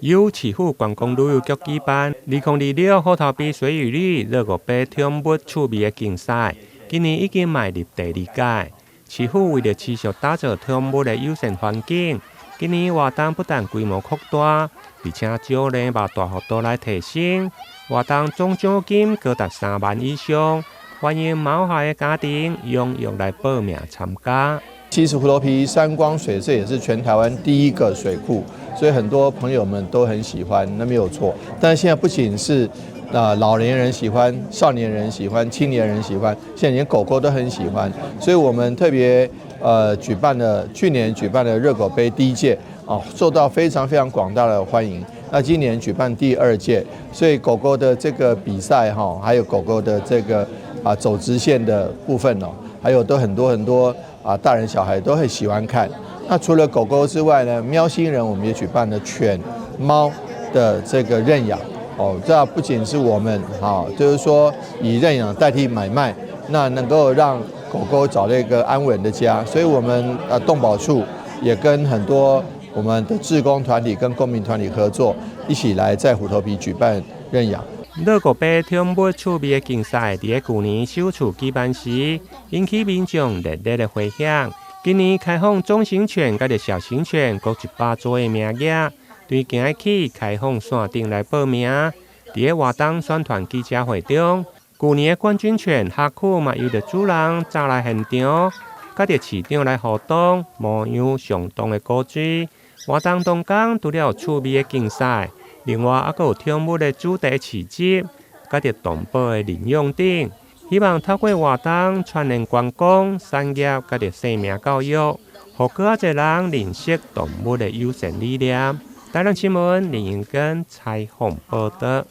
由市府觀光旅遊局舉辦，2026虎頭埤水與綠熱狗杯寵物趣味的競賽，今年已經邁入第二屆。市府為著持續打造寵物的友善環境，今年活動不但規模擴大，而且獎勵嘛大幅度來提升，活動總獎金高達3萬以上，歡迎毛孩的家庭踴躍來報名參加。其實虎頭埤山光水色也是全台灣第一個水庫，所以很多朋友們都很喜歡，那沒有錯。但是現在不僅是啊老年人喜歡，少年人喜歡，青年人喜歡，現在連狗狗都很喜歡。所以我們特別舉辦了去年舉辦了熱狗杯第一屆啊，受到非常非常廣大的歡迎。那今年舉辦第二屆，所以狗狗的這個比賽哈，還有狗狗的這個啊走直線的部分哦，還有都很多很多。啊，大人小孩都很喜歡看。那除了狗狗之外呢，喵星人我們也舉辦了犬貓的這個認養。哦，這不僅是我們啊，就是說以認養代替買賣，那能夠讓狗狗找到一個安穩的家。所以，我們啊動保處也跟很多我們的志工團體跟公民團體合作，一起來在虎頭埤舉辦認養。熱狗杯寵物趣味的競賽，佇咧舊年首次舉辦時，引起民眾熱烈的迴響。今年開放中型犬佮著小型犬各100組的名額，對今日起開放線頂來報名。佇咧活動宣傳記者會中，舊年的冠軍犬哈庫嘛，由著主人走來現場，佮著市長來互動，模樣相當的古錐。活動當中除了有趣味的競賽，另外，猶閣有寵物的主題市集，佮著動保的認養等，希望透過活動串聯觀光產業，佮著生命教育，予閣較濟人認識動物的友善理念。台南新聞林英根採訪報導。